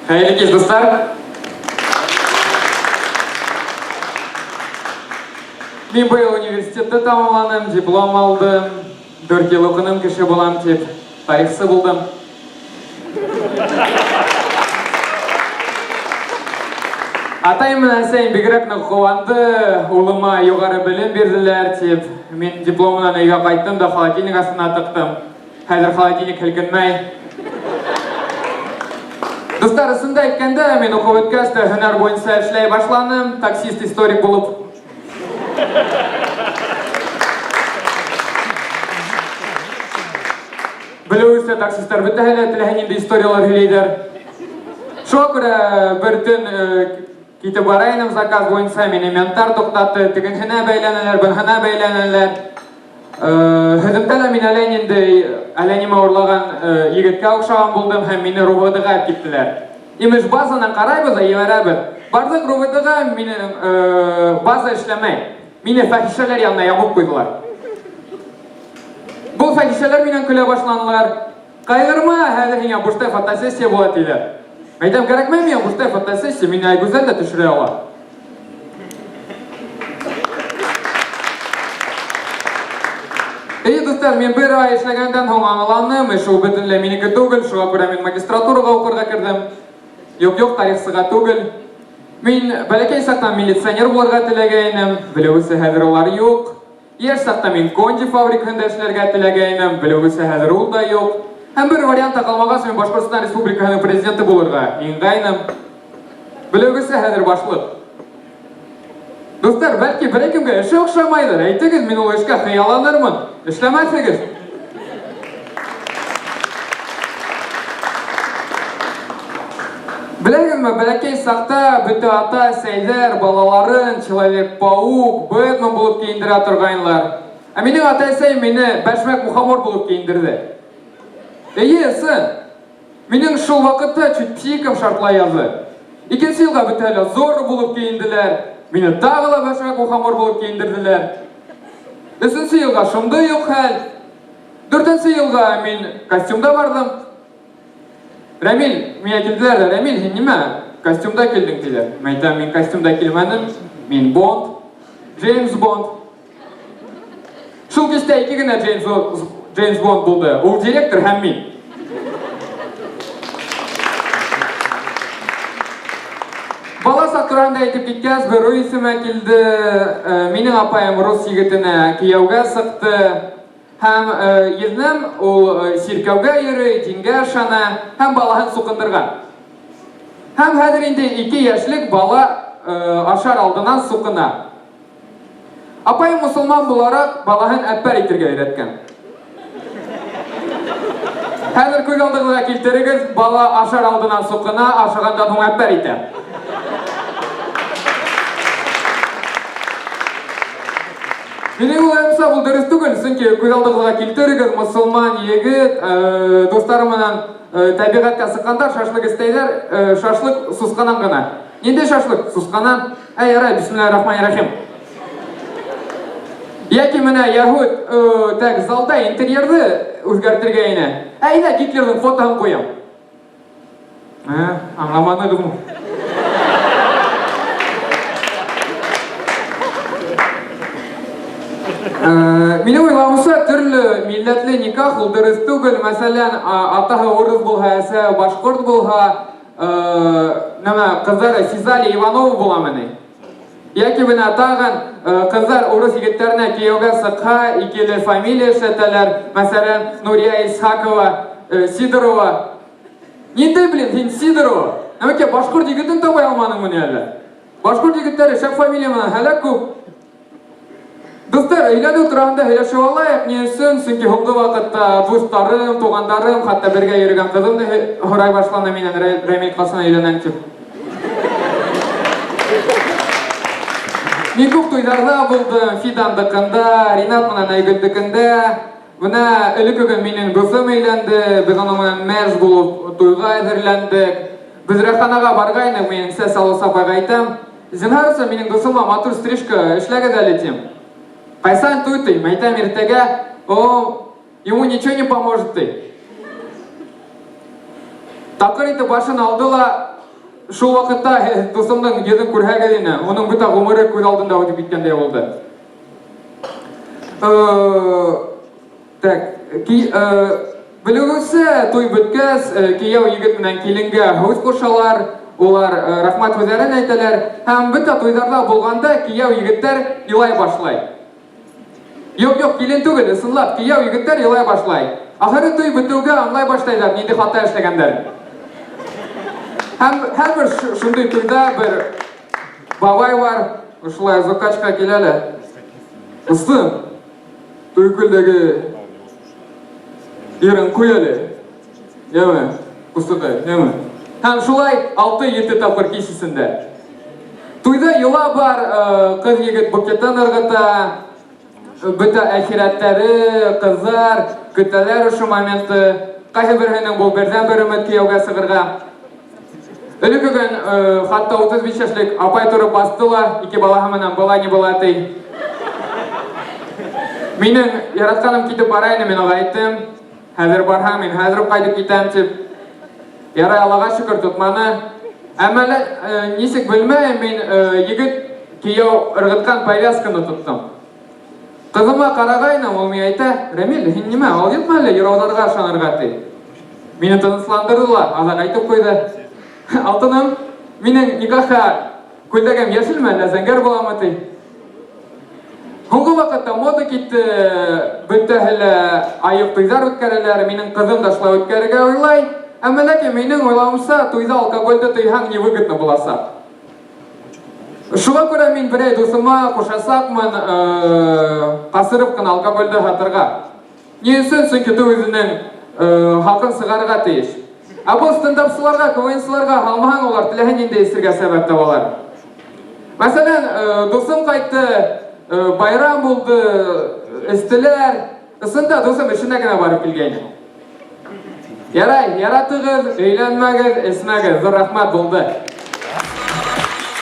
Хәерле кич, дуслар! Мин быел университетты тәмамланым, диплом алдым. 4 ел укыдым, кеше булам дип, тарихчы булдым. Атайым менән әсәем бигрәк нык куанды, улыма югары белем бирделәр дип. Мин диплом белән өйгә кайттым да холодильник астына тыктым. Хәзер холодильник һелкенмәй. Дуслар, ысында әйткәндә, мин укып беткәч тә һөнәр буенча эшләй башланым, таксист-историк булып. Белүегезчә, таксистлар бөтәһе дә теләһә нинди историяләр һөйләйдәр. Шуңа күрә бер төн китеп бара идем заказ буенча, мине менттар туктатты, тегенһенә бәйләнәләр, бынһына бәйләнәләр. Һөземтә лә мин әллә нинди, әллә нимә урлаган егеткә охшаган булдым һәм мине РУВДга алып киттеләр. Имеш, базаны карайбыз да җибәрәбез. Бардык РУВДга, минем база эшләмәй. Мине фәхишәләр янына ябып куйдылар. Бу фәхишәләр миннән көлә башланылар. Кайгырма, хәзер һиңа буштай фотосессия була, диләр. Әйтәм, кәрәкмәй миңа буштай фотосессия, мине Айгүзәл дә төшерә ала. Әйе, дуслар, мин бер ай эшләгәндән һуң аңланым, эш ул бөтенләй минеке түгел, шуңа күрә мин магистратурага укырга кердем. Юк, юк, тарихчыга түгел. Мин бәләкәй чактан милиционер булырга теләгәйнем, белүебезчә хәзер алар юк. Яшь чакта мин Конди фабрикасында эшләргә теләгәйнем, белүебезчә хәзер ул да юк. Һәм бер вариант та калмагач, мин Башкортстан Республикасының президенты булырга иңгәйнем. Белүегезчә хәзер башлык. Дуслар, бәлки берәр кемгә эше охшамайдыр, әйтегез, мин ул эшкә хыялланырмын. Эшләмәсегез. Беләгезме, бәләкәй сакта бөтә ата әсәйләр балаларын Человек-паук, Бэтмен булып киендерә торгайнлар. Ә минем ата әсәем мине Бәшмәк Мухомор булып киендерде. Әйе, сын. Минем шул вакытта чуть психикам шартлай язды. Икенче елга бөтә әле Зорро булып киенделәр. Мине тагы ла Бәшмәк Мухомор булып киендерделәр. Өченче елга шундый ук хәл. Дүртенче елга мин костюмда бардым. Рәмил, миңа килделәр дә, Рәмил, һин нимә, костюмда килдең, диләр. Мин әйтәм, мин костюмда килмәдем, мин Бонд, Джеймс Бонд. Шул кичтә ике генә Джеймс, Джеймс Бонд булды. Ул директор һәм мин. Бала чак турында әйтеп киткәч, бер уй исемә килде. Минем апаем рус егетенә кияүгә чыкты. Һәм езнәм ул чиркәүгә йөри, дингә ышана һәм балаһын сукындырган. Һәм хәзер инде 2 яшьлек бала ашар алдыннан сукына. Апаем мусулман буларак балаһын әппәр итергә өйрәткән. Хәзер күз алдыгызга килтерегез, бала ашар алдыннан сукына, ашаганнан һуң әппәр итә. Минем уйлавымча, бу дөрес түгел, чөнки күз алдыгызга килтерегез, мосылман егет, дуслары менән табигатькә чыкканда шашлык эстәйләр, шашлык сусканнан гына. Нинди шашлык? Сусканнан. Әй, ярай, бисмиллаһир рахманир рахим. Яки менә яһүд, так, залда интерьерны үзгәртергә ине. Әйдә, Гитлерның фотоын куям. Аңламадыгызмы? Минем уйлавымча, төрле милләтле никах ул дөрес түгел. Мәсәлән, атаһы урыс булһа, әсә башкорт булһа, нәмә, кызлары Сизали Иванова буламыни? Яки менә тагын кызлар урыс егетләренә кияүгә сыкһа, икеле фамилия эшләтәләр. Мәсәлән, Нурия Исхакова, Сидорова. Нинди, блин, һин Сидорова? Нәмәкә башкорт егетен таба алмадыңмыни әллә? Башкорт егетләре шәп фамилия менән һәлак күп. Дуслар, өйләнү турында һөйләшеп алайык. Ни өчен? Чөнки һуңгы вакытта дусларым, тугандарым, хәтта бергә йөргән кызым да һорай башлады миннән, Рәмил касына өйләнәм дип. Мин күп туйларда булдым, Фидандыкында, Ринат менән Айгөлдекендә. Менә элекке көн минем дусым өйләнде, без аның белән мәш булып туйга әзерләндек. Без Рәханага баргайнык, мин сәс алып апайга әйтәм, Зинһар өчен минем дусыма матур стрижка эшләгез әле, дим. Кайсан туй дим, әйтәм иртәгә, о, ему ничего не поможет, ди. Такыр итеп башын алды ла, Шул ваҡытта дуҫымдың йөҙөн күрһәгеҙ ине, уның бөтә ғүмере күҙ алдында үтеп киткәндәй булды. Так, белеүегеҙсә, туй бөткәс, кейәү егет менән киленгә һүҙ ҡушалар, улар рәхмәт һүҙҙәрен әйтәләр, һәм бөтә туйҙарҙа булғанда кейәү егеттәр илай башлай. Юҡ, юҡ, килен түгел, ысынлап, кейәү егеттәр илай башлай. Ахыры туй бөтөүгә аңлай башлайҙар, ниндәй хата эшләгәндәр. Һәм һәр бер шундай туйҙа бер бабай бар, ошолай закачка килә лә. Дустым, туй күлдәге йырын ҡуй әле. Йәме, ҡустыҡай, йәме. Һәм шулай 6-7 тапҡыр кис эсендә. Туйҙа йола бар, ҡыҙ егет букетын ырғыта, бөтә әхирәттәре, ҡыҙҙар көтәләр ошо моментты. Ҡайһы береһенең был берҙән-бер өмөт кейәүгә сығырға. Элекке көн хатта 35 йәшлек апай тороп басты ла, ике балаһы менән была не была ти. Минең яратҡаным китеп бара ине, мин уға әйттем. Хәҙер барһаң, мин хәҙер үк ҡайтып китәм тип. Ярай, Аллаға шөкөр, тотманы. Әммә лә, нисек белмәйем, мин егет кейәү ырғытҡан повязканы тоттом. Ҡыҙыма ҡарағайным, ул миңә әйтә, Рәмил, һин нимә, алйытма әле юрауҙарға ышанырға, ти. Мине тынысландырҙы ла, аҙаҡ әйтеп ҡуйҙы. Алтыным, минең никахҡа күлдәгем йәшелме, әллә зәңгәр буламы, ти. Һуңғы ваҡытта мода китте, бөтәһе лә айыҡ туйҙар үткәрәләр, минең ҡыҙым да шулай үткәрергә уйлай. Әммә ләкин минең уйлауымса, туйҙа алкогольде тыйһаң невыгодно буласаҡ. Шуға күрә мин берәй дуҫыма ҡушасаҡмын, ҡасырып ҡына алкогольде һатырға. Ни өсөн? Сөнки туй үҙенең хаҡын сығарырға тейеш. Ә был стендапсыларға, КВНсыларға һалмаһаң, улар теләһә ниндәй эсергә сәбәп табалар. Мәҫәлән, дуҫым ҡайтты, байрам булды, эстеләр. Ысында дуҫым эшенә генә барып килгәйне. Ярай, яратығыҙ, өйләнмәгеҙ, эсмәгеҙ. Ҙур рәхмәт, булды.